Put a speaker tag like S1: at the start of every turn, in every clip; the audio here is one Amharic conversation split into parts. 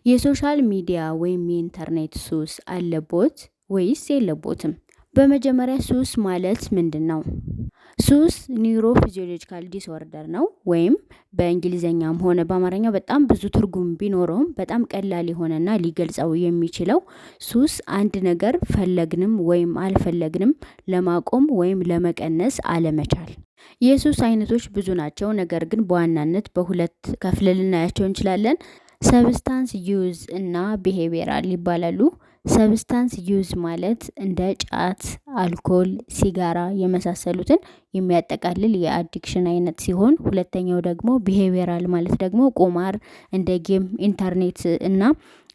S1: የ social media ወይም የኢንተርኔት ሱስ አለቦት ወይስ የለቦትም? በመጀመሪያ ሱስ ማለት ምንድን ነው? ሱስ neurophysiological disorder ነው፣ ወይም በእንግሊዝኛም ሆነ በአማርኛ በጣም ብዙ ትርጉም ቢኖረውም በጣም ቀላል የሆነና ሊገልጸው የሚችለው ሱስ አንድ ነገር ፈለግንም ወይም አልፈለግንም ለማቆም ወይም ለመቀነስ አለመቻል። የሱስ አይነቶች ብዙ ናቸው። ነገር ግን በዋናነት በሁለት ከፍለን ልናያቸው እንችላለን። Substance use እና behavioral ይባላሉ። Substance use ማለት እንደ ጫት፣ አልኮል፣ ሲጋራ የመሳሰሉትን የሚያጠቃልል የ addiction አይነት ሲሆን፣ ሁለተኛው ደግሞ behavioral ማለት ደግሞ ቁማር፣ እንደ game፣ ኢንተርኔት እና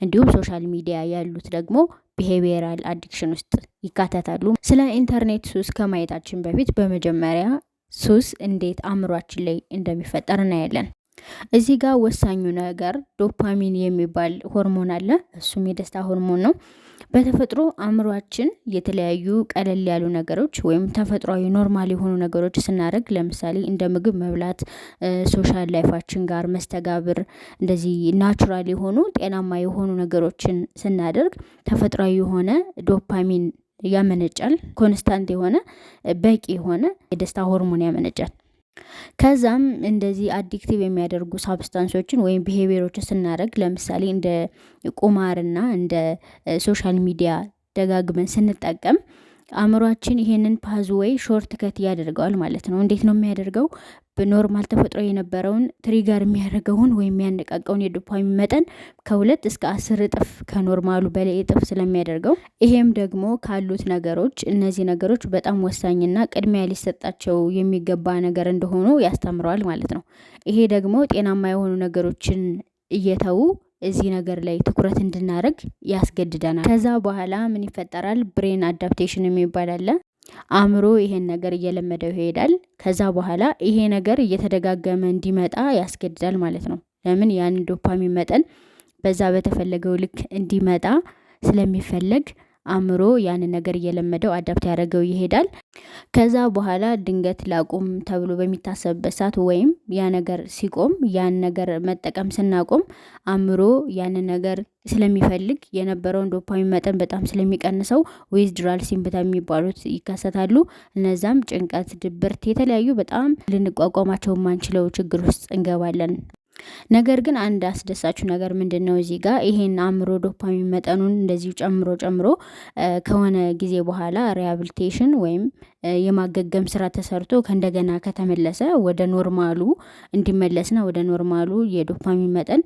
S1: እንዲሁም social media ያሉት ደግሞ behavioral addiction ውስጥ ይካተታሉ። ስለ ኢንተርኔት ሱስ ከማየታችን በፊት በመጀመሪያ ሱስ እንዴት አእምሯችን ላይ እንደሚፈጠር እናያለን። እዚህ ጋር ወሳኙ ነገር ዶፓሚን የሚባል ሆርሞን አለ። እሱም የደስታ ሆርሞን ነው። በተፈጥሮ አእምሯችን የተለያዩ ቀለል ያሉ ነገሮች ወይም ተፈጥሯዊ normal የሆኑ ነገሮች ስናደርግ፣ ለምሳሌ እንደ ምግብ መብላት፣ social life ኣችን ጋር መስተጋብር፣ እንደዚህ natural የሆኑ ጤናማ የሆኑ ነገሮችን ስናደርግ ተፈጥሯዊ የሆነ ዶፓሚን ያመነጫል። Constant የሆነ፣ በቂ የሆነ የደስታ ሆርሞን ያመነጫል። ከዛም እንደዚህ addictive የሚያደርጉ substance ኦችን ወይም behavior ኦችን ስናደርግ፣ ለምሳሌ እንደ ቁማርና እንደ social media ደጋግመን ስንጠቀም፣ አእምሯችን ይሄንን pathway shortcut ያደርገዋል ማለት ነው። እንዴት ነው የሚያደርገው? በ normal ተፈጥሮ የነበረውን trigger የሚያደርገውን ወይም የሚያነቃቀውን የዶፓሚን መጠን ከ2 እስከ 10 እጥፍ፣ ከ normal ኡ በላይ እጥፍ ስለሚያደርገው፣ ይሄም ደግሞ ካሉት ነገሮች እነዚህ ነገሮች በጣም ወሳኝና ቅድሚያ ሊሰጣቸው የሚገባ ነገር እንደሆኑ ያስተምረዋል ማለት ነው። ይሄ ደግሞ ጤናማ የሆኑ ነገሮችን እየተዉ እዚህ ነገር ላይ ትኩረት እንድናደርግ ያስገድደናል። ከዛ በኋላ ምን ይፈጠራል? Brain adaptation የሚባል አለ። አእምሮ ይሄን ነገር እየለመደው ይሄዳል። ከዛ በኋላ ይሄ ነገር እየተደጋገመ እንዲመጣ ያስገድዳል ማለት ነው። ለምን? ያንን ዶፓሚን መጠን በዛ በተፈለገው ልክ እንዲመጣ ስለሚፈለግ አእምሮ ያንን ነገር እየለመደው adapt እያደረገው ይሄዳል። ከዛ በኋላ ድንገት ላቁም ተብሎ በሚታሰብበት ሰዓት ወይም ያ ነገር ሲቆም፣ ያን ነገር መጠቀም ስናቆም፣ አእምሮ ያንን ነገር ስለሚፈልግ የነበረውን ዶፓሚን መጠን በጣም ስለሚቀንሰው withdrawal symptom የሚባሉት ይከሰታሉ። እነዛም ጭንቀት፣ ድብርት፣ የተለያዩ በጣም ልንቋቋማቸው የማንችለው ችግር ውስጥ እንገባለን። ነገር ግን አንድ አስደሳቹ ነገር ምንድነው? እዚህ ጋር ይሄን አእምሮ ዶፓሚን መጠኑን እንደዚሁ ጨምሮ ጨምሮ ከሆነ ጊዜ በኋላ rehabilitation ወይም የማገገም ስራ ተሰርቶ ከእንደገና ከተመለሰ ወደ normal ኡ እንዲመለስና ወደ normal ኡ የዶፓሚን መጠን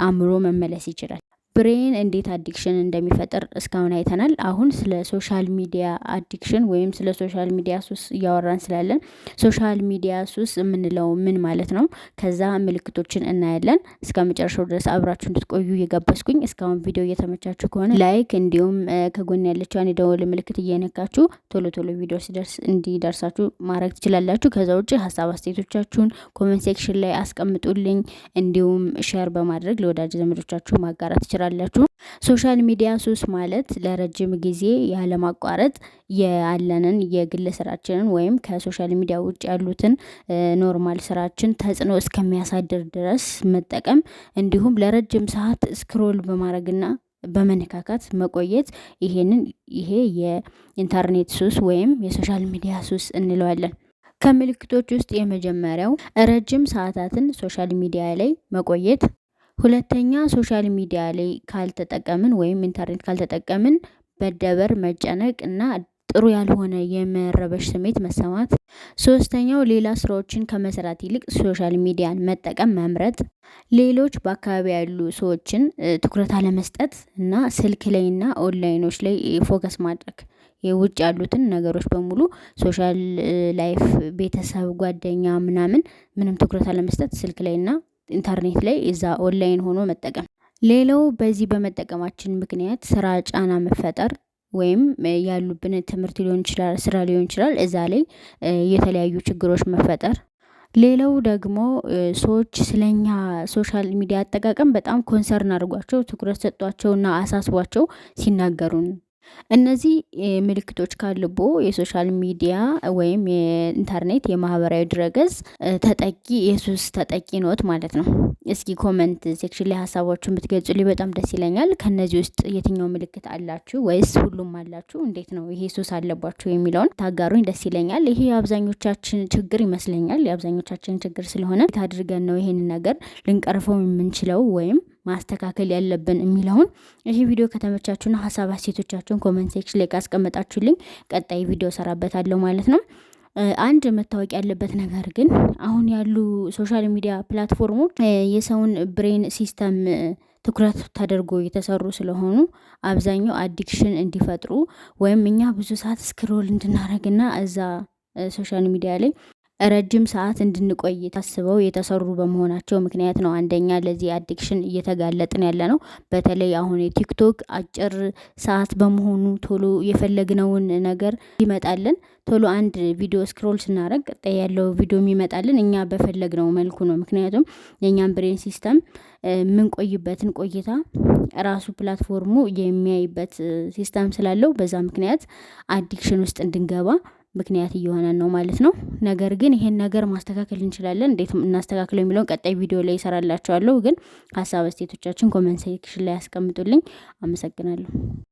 S1: አእምሮ መመለስ ይችላል። Brain እንዴት addiction እንደሚፈጥር እስካሁን አይተናል። አሁን ስለ social media addiction ወይም ስለ social media ሱስ እያወራን ስላለን social media ሱስ የምንለው ምን ማለት ነው? ከዛ ምልክቶችን እናያለን። እስከ መጨረሻው ድረስ አብራችሁ እንድትቆዩ እየጋበዝኩኝ፣ እስካሁን ቪዲዮ እየተመቻችሁ ከሆነ like፣ እንዲሁም ከጎን ያለችዋን የደወል ምልክት እየነካችሁ ቶሎ ቶሎ ቪዲዮ ሲደርስ እንዲደርሳችሁ ማድረግ ትችላላችሁ። ከዛ ውጭ ሀሳብ አስተያየቶቻችሁን comment section ላይ አስቀምጡልኝ። እንዲሁም share በማድረግ ለወዳጅ ዘመዶቻችሁ ማጋራት ትችላላችሁ። Social media ሱስ ማለት ለረጅም ጊዜ ያለማቋረጥ ያለንን የግል ስራችንን ወይም ከ social media ውጭ ያሉትን normal ስራችን ተጽዕኖ እስከሚያሳድር ድረስ መጠቀም፣ እንዲሁም ለረጅም ሰዓት scroll በማድረግና በመነካካት መቆየት፣ ይሄንን ይሄ የኢንተርኔት ሱስ ወይም የ social media ሱስ እንለዋለን። ከምልክቶች ውስጥ የመጀመሪያው ረጅም ሰዓታትን social media ላይ መቆየት። ሁለተኛ፣ social media ላይ ካልተጠቀምን ወይም ኢንተርኔት ካልተጠቀምን መደበር፣ መጨነቅ እና ጥሩ ያልሆነ የመረበሽ ስሜት መሰማት። ሶስተኛው፣ ሌላ ስራዎችን ከመስራት ይልቅ social media ን መጠቀም መምረጥ። ሌሎች በአካባቢ ያሉ ሰዎችን ትኩረት አለመስጠት እና ስልክ ላይ እና ኦንላይኖች ላይ focus ማድረግ፣ የውጭ ያሉትን ነገሮች በሙሉ social life፣ ቤተሰብ፣ ጓደኛ ምናምን ምንም ትኩረት አለመስጠት፣ ስልክ ላይ እና ኢንተርኔት ላይ እዛ ኦንላይን ሆኖ መጠቀም። ሌላው በዚህ በመጠቀማችን ምክንያት ስራ ጫና መፈጠር ወይም ያሉብን ትምህርት ሊሆን ይችላል፣ ስራ ሊሆን ይችላል፣ እዛ ላይ የተለያዩ ችግሮች መፈጠር። ሌላው ደግሞ ሰዎች ስለኛ social media አጠቃቀም በጣም concern አድርጓቸው፣ ትኩረት ሰጥቷቸውና አሳስቧቸው ሲናገሩን። እነዚህ ምልክቶች ካሉቦ የ social media ወይም የኢንተርኔት የማህበራዊ ድረገጽ ተጠቂ፣ የሱስ ተጠቂ ኖት ማለት ነው። እስኪ comment section ላይ ሀሳባችሁን ብትገልጹልኝ በጣም ደስ ይለኛል። ከነዚህ ውስጥ የትኛው ምልክት አላችሁ ወይስ ሁሉም አላችሁ? እንዴት ነው ይሄ ሱስ አለባችሁ የሚለውን ታጋሩኝ ደስ ይለኛል። ይሄ የአብዛኞቻችን ችግር ይመስለኛል። የአብዛኞቻችን ችግር ስለሆነ አድርገን ነው ይሄንን ነገር ልንቀርፈው የምንችለው ወይም ማስተካከል ያለብን የሚለውን፣ ይህ ቪዲዮ ከተመቻችሁና ሀሳብ አስተያየቶቻችሁን comment section ላይ ካስቀመጣችሁልኝ ቀጣይ ቪዲዮ ሰራበታለሁ ማለት ነው። አንድ መታወቅ ያለበት ነገር ግን አሁን ያሉ social media platform ኦች የሰውን brain system ትኩረት ተደርጎ የተሰሩ ስለሆኑ አብዛኛው addiction እንዲፈጥሩ ወይም እኛ ብዙ ሰዓት scroll እንድናደርግና እዛ social media ላይ ረጅም ሰዓት እንድንቆይ ታስበው የተሰሩ በመሆናቸው ምክንያት ነው። አንደኛ ለዚህ addiction እየተጋለጥን ያለነው። በተለይ አሁን የቲክቶክ አጭር ሰዓት በመሆኑ ቶሎ የፈለግነውን ነገር ይመጣልን። ቶሎ አንድ ቪዲዮ scroll ስናደርግ ቀጣይ ያለው ቪዲዮ የሚመጣልን እኛ በፈለግነው መልኩ ነው። ምክንያቱም የኛን brain system የምንቆይበትን ቆይታ ራሱ platform ኡ የሚያይበት system ስላለው በዛ ምክንያት addiction ውስጥ እንድንገባ ምክንያት እየሆነ ነው ማለት ነው። ነገር ግን ይሄን ነገር ማስተካከል እንችላለን። እንዴት እናስተካክለው የሚለውን ቀጣይ ቪዲዮ ላይ እሰራላችኋለሁ። ግን ሀሳብ አስተያየቶቻችሁን comment section ላይ ያስቀምጡልኝ። አመሰግናለሁ።